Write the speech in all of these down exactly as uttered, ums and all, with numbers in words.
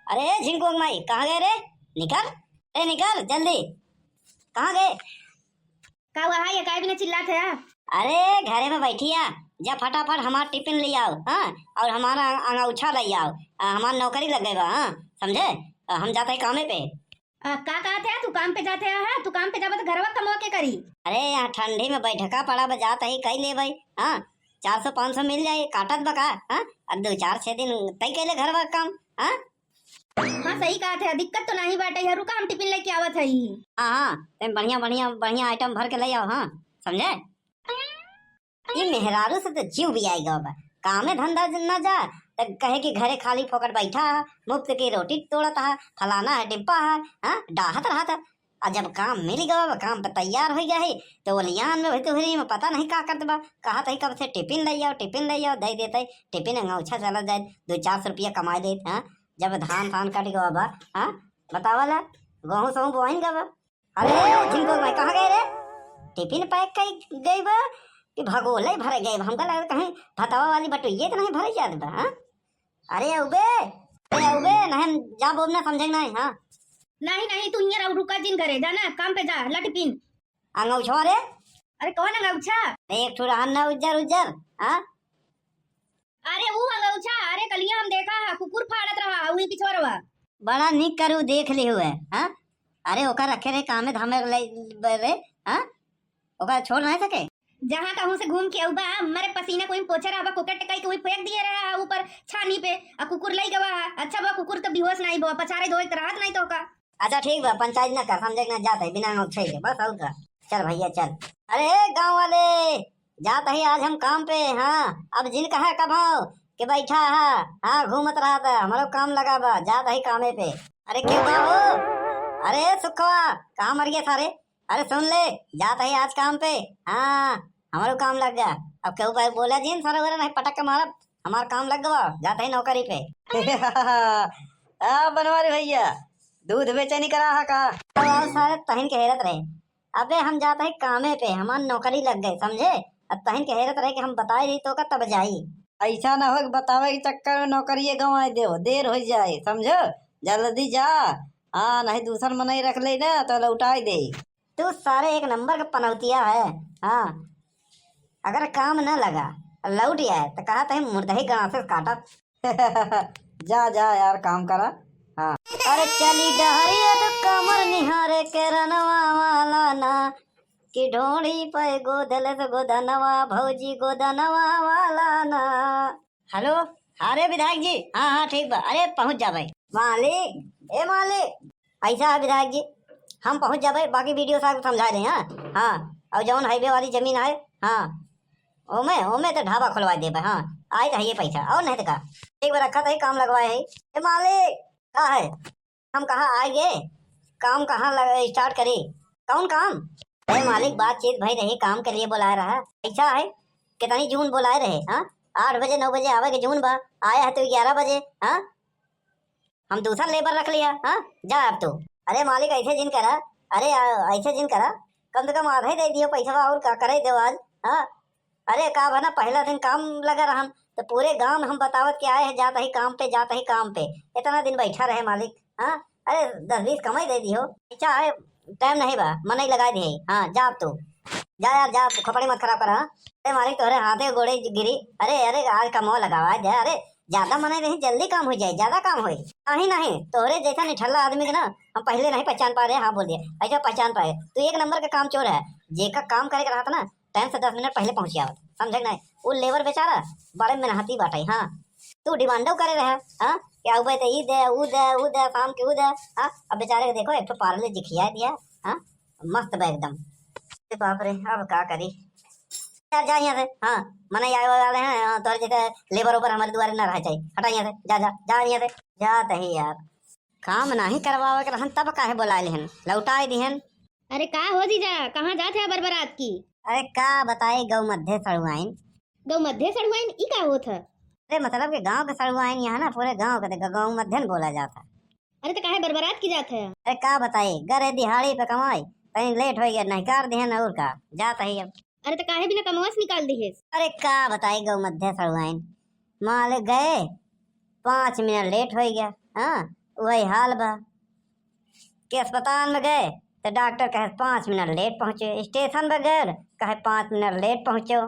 अरे झिंकुआ के माई, कहाँ गए रे? निकल, ए निकल जल्दी, कहाँ गए? का हुआ है, ये काहे बिना चिल्लात है? अरे घरे में बैठी है, जा फटाफट हमार टिफिन ले आओ, हाँ, और हमारा अंगौछा ले आओ, आ, हमार नौकरी लग गई बा, हाँ, समझे? आ, हम जाते हैं कामे पे। आ, का कहत है, तू काम पे जाते है? तू काम पे जाबे तो घरवा कमवा के करी? अरे यहाँ ठंडी में बैठका पड़ा बा, जात ही कई लेबै, हाँ, चार सौ पाँच सौ मिल जाई, काटत बा का, हाँ, अब दो चार छह दिन तय कैले घरवा के काम, हाँ। हाँ सही कहत है, दिक्कत तो नहीं बाटे, यहाँ रुका हम टिफिन लेके आवत है। हाँ हाँ, तुम बढ़िया बढ़िया बढ़िया आइटम भर के ले आओ, हाँ, समझे? ये मेहरारू से तो जीव भी आई गवा बा। कामे धंधा ज-, न जा, त कहे कि घरे खाली फोकट बैठा है, मुफ्त की रोटी तोड़त है, फलाना है, डिब्बा है, हाँ, डाहत रहत है। आ जब काम मिल गवा बा, काम पे तैयार हो गया है, तो ओलियान में भी तुहरी में पता नहीं का करत बा। कहत है कब से टिफिन ले आओ, टिफिन ले आओ, दे देते, टिफिन अंगौछा चला जाए, दो चार सौ रुपया कमाए देत, हाँ, जब धान फान कट गवा बा, हाँ, बतावा ला, गेहूं सोहूं बोआइन गवा। अरे झिंकुआ भाई, कहाँ गए रे? टिफिन पैक कई गई बा कि भगोले भरे गए बा? हमका लगा कहीं भतवा वाली बटुइये तो नहीं भरे जात बा, हाँ? अरे अउबे, अरे अउबे, नहीं हम जा बोब ना समझे नहीं, हाँ? नहीं नहीं, तू हियाँ रह, रुका जिन घरे, जा ना काम पे जा, ला टिफिन। अंगौछवा रे? अरे कौन अंगौछा? अरे एक ठो रहन ना उज्जर उज्जर, हाँ? अरे ऊ अंगौछा, अरे कलिया हम देखा हा, कुकुर फाड़त रहा, उही पिछवरवा। बड़ा निक करू देख ले हुए, हाँ? अरे ओकर रखे रहे कामे धामे ले, रे, हाँ? ओकर छोड़ नहीं सके? जहाँ कहूँ से घूम के अउबा, मरे पसीना कोई पोछे रहबा, कोकट कई के वही फेंक दिए रहा ऊपर छानी पे, आ कुकुर लई गवा। अच्छा बा, कुकुर तो बेहोश नहीं बा, पछारे धोए के रहत नहीं तो का। अच्छा ठीक बा, पंचायत ना कर, समझे के ना जात है, बिना नोक छे के, बस और का। चल भैया चल। अरे गाँव वाले, जात ही आज हम काम पे, हाँ, अब जिन कहा कब हो के बैठा है, हाँ, घूमत रहत है, हमरो काम लगा बा, जात ही कामे पे। अरे क्यों बा हो? अरे सुखवा, कहाँ मर गया सारे? अरे सुन ले, जात ही आज काम पे, हाँ, हमरो काम लग गया। अब केहू भाई बोला जिन सारे वगैरह नहीं पटक के मारब, हमार काम लग गवा, जात ही नौकरी पे। आ बनवारी भैया, दूध बेचैनी करा हा का? अब आओ सारे तहिन के हेरत रहे। अबे हम जात है कामे पे, हमार नौकरी लग गई, समझे? अब तहिन के हेरत रहे कि हम बताए दी तो का तब जाई। ऐसा ना हो कि बतावे के चक्कर में नौकरिये गंवाए देव, देर हो जाए, समझो? जल्दी जा, हाँ, नहीं दूसर मनई रख ले ना तो लौटाए दे। तू सारे एक नंबर का पनौतिया है, हाँ। अगर काम न लगा, लौट आए तो कहा तही मुर्दही गणासे काटब। जा जा यार, काम करा। हाँ। अरे चली डहरिया तो कमर निहारे के रनवा वाला ना, कि ढोड़ी पे गोदल से गोदनवा, भौजी गोदनवा वाला ना। हेलो, हाँ रे विधायक जी, हाँ हाँ ठीक बा, अरे पहुँच जाबे। मालिक, ए मालिक, ऐसा है विधायक जी, हम पहुँच जाबे, बाकी बीडीओ साहब को समझा दें। हाँ हाँ, और जौन हाईवे वाली जमीन है, हाँ, ओमे ओमे तो ढाबा खुलवा देबे। हाँ, आए तो है ये पैसा, और नहीं तो का। एक बार रखा था ही काम लगवाए है। ए मालिक, का है? हम कहाँ आए गे? काम कहाँ लग-, स्टार्ट करी? कौन काम? अरे मालिक, बातचीत भई रही, काम के लिए बुलाए रहा। ऐसा है, कितनी जून बुलाए रहे, हाँ? आठ बजे, नौ बजे आवे के जून बा, आया है तो ग्यारह बजे, हाँ? हम दूसर लेबर रख लिया, हाँ? जा अब तू। अरे मालिक, ऐसे जिन करा, अरे आ, ऐसे जिन करा, कम से कम आधा ही दे दियो पैसा, और का करे दो आज, हाँ? अरे का बना, पहला दिन काम लगा रहन, तो पूरे गांव में हम बतावत के आए हैं, जात ही काम पे, जात ही काम पे। इतना दिन बैठा रहे मालिक, हाँ? अरे दस बीस कमाई दे दियो, अच्छा है, टाइम नहीं बा, मनई लगाए दिए। हाँ, जा अब तू, जा यार, जा, खोपड़ी मत खराब कर, हाँ? अरे मालिक, तोहरे हाथे गोड़े गिरी। अरे अरे, आज कमवा लगावा दे। अरे ज्यादा मनई रही, जल्दी काम हो जाए, ज्यादा काम होई। नहीं नहीं, तोहरे जैसा निठल्ला आदमी के ना हम पहले नहीं पहचान पा रहे। हाँ बोल दिया, ऐसा पहचान पाए, तू एक नंबर का काम चोर है। जेका काम करे के रहता ना, टाइम से दस मिनट पहले पहुंच जावत, समझे कि नहीं? वो लेबर बेचारा बड़े मेहनती बाटे। हाँ, तू डिमांडो करे रहे, हाँ, कि अउबे तो ई दे, ऊ दे, ऊ दे, शाम के ऊ दे। हाँ, अब बेचारे के देखो, एक ठो पार्ले जी खिया दिया। हाँ, मस्त बा एकदम। अरे बाप रे, अब का करी यार, जा यहाँ से। हाँ, मने आए वाले हैं, हाँ, तोहरे जैसे लेबर ओबर हमारे दुआरे ना रह जाए, हटा यहाँ से, जा जा जा यहाँ से, जा तही यार। काम नहीं करवावे के रहन तब काहे बुलाए लेहन, लौटाए दिहन। अरे का हो जीजा, कहाँ जात है बरबरात की? अरे का बताई, गौ मध्य सड़ुआइन। गौ मध्य सड़ुआइन, ई का होत है? अरे मतलब कि गांव के सड़ुआइन यहाँ ना, पूरे गांव के देखा, गौ मध्य न बोला जाता। अरे तो काहे बरबरात की जात है? अरे का बताई, गरे दिहाड़ी पे कमाई, कहीं लेट हो गया, नहीं कर दिहन और का, जात ही अब। अरे तो काहे बिना कमवा से निकाल दिहेस? अरे का बताई, गौ मध्य सड़ुआइन, मालिक गए, पाँच मिनट लेट हो गया, हाँ, वही हाल बा कि अस्पताल में गए तो डॉक्टर कहे पाँच मिनट लेट पहुँचे, स्टेशन पर गए कहे पाँच मिनट लेट पहुँचो।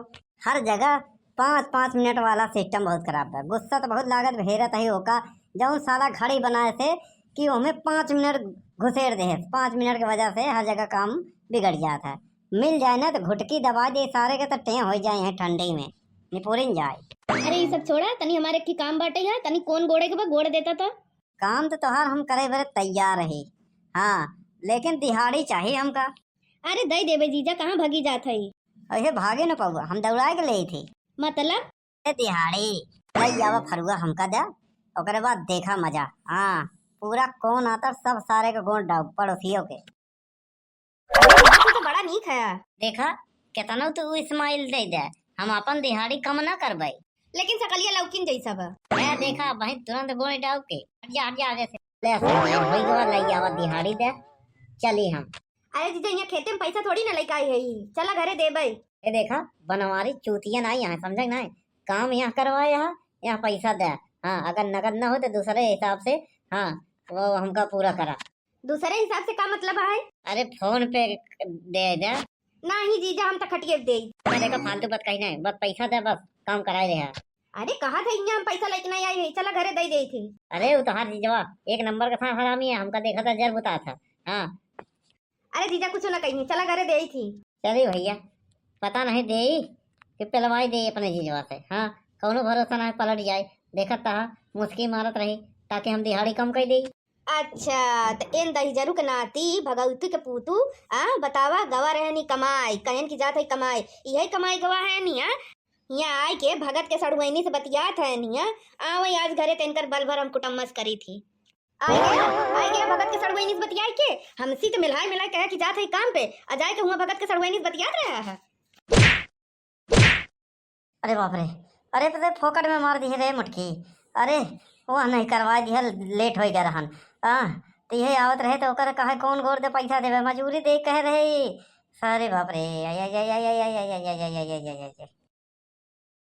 हर जगह पाँच पाँच मिनट वाला सिस्टम बहुत खराब बा। गुस्सा तो बहुत लागत भेरत है ओका, जौन साला घड़ी बनाए से कि ओमे पाँच मिनट घुसेड़ दे, पाँच मिनट के वजह से हर जगह काम बिगड़ जात है। मिल जाए ना तो घुटकी दबा दे सारे के, तो टें हो जाए हैं ठंडी में, निपुरिन जाए। अरे ये सब छोड़ा, तनी हमारे एक ठे काम बाटे है, तनी कौन गोड़े के बा गोड़ देता था। काम तो तोहार हम करे बरे तैयार रही, हाँ, लेकिन दिहाड़ी चाहिए हमका। अरे दे देबे जीजा, कहाँ भागी जात है? अरे भागे न पौआ, हम दौड़ाए के ले थे। मतलब? ए दिहाड़ी, ले आवा फरुआ हमका दे, ओकरे बाद देखा मजा। हाँ, पूरा कौन आता सब सारे के गोड़ डाउ पड़ोसियों के। तू तो बड़ा नीक है। देखा, केतनो तू स्माइल दे दे, हम अपन दिहाड़ी कम ना करबै। लेकिन सकलिया लौकिन जैसा बा। ए देखा, वही तुरंत गोड़ डाउ के। हट जा, हट जा आगे से। ले सकलिया, होई गवा, ले आवा दिहाड़ी दे, चली हम। अरे जीजा, यहाँ खेते में पैसा थोड़ी ना लेके आई है, चला घरे देबै। ए देखा, बनवारी चूतिया ना यहाँ, समझे ना? काम यहाँ करवाए यहाँ, यहाँ पैसा दे। हाँ, अगर नगद ना हो तो दूसरे हिसाब से, हाँ, वो हमका पूरा करा। दूसरे हिसाब से का मतलब है? अरे फोन पे दे दे। नाही जीजा, हम तो खटिए दे। अरे का फालतू बात कही नहीं, बस पैसा दे, बस काम कराए रहे। अरे कहा था यहाँ हम पैसा लेके नहीं आई है, चला घरे दे दे थे। अरे वो तो हर जीजवा एक नंबर का था हरामी है, हमका देखा था जर बुता था। हाँ। अरे जीजा कुछ ना कही, चला घरे दे थी। चली भैया, पता नहीं दे कि पेलवाई दे अपने जीजवा से। हाँ, कौनो भरोसा नहीं पलट जाए। देखत तहा मुस्की मारत रही ताकि हम दिहाड़ी कम कर दे। अच्छा, त एन दहिजरू के नाती भगवती के पूतू, आ, बतावा, गवा रहनी कमाई, कहन की जात है कमाई, इहे कमाई गवा है नी, आ? यहाँ आए के भगत के सड़ुआइनी से बतियात है नी, आ? आवै आज घरे त इनकर बल भर हम कुटम्मस करी थी। आए गया, आए गया भगत के सड़ुआइनी से बतियाए के, हमसी त मिलाए मिलाए कहे की जात है काम पे, आ जाए के हुआ भगत के सड़ुआइनी से बतियात रहा है। अरे बाप रे, अरे तो फोकट में मार दिहे रे मुटकी। अरे, वह नहीं करवा दिहे, लेट हो गया रहन। हाँ, तो यही आवत रहे तो ओकर कहे कौन गोड़ दे पैसा देवे, मजूरी दे कहे रहे। अरे बाप रे, आय, आय, आय, आय, आय, आय, आय, आय, आय, आय, आय, आय, आय।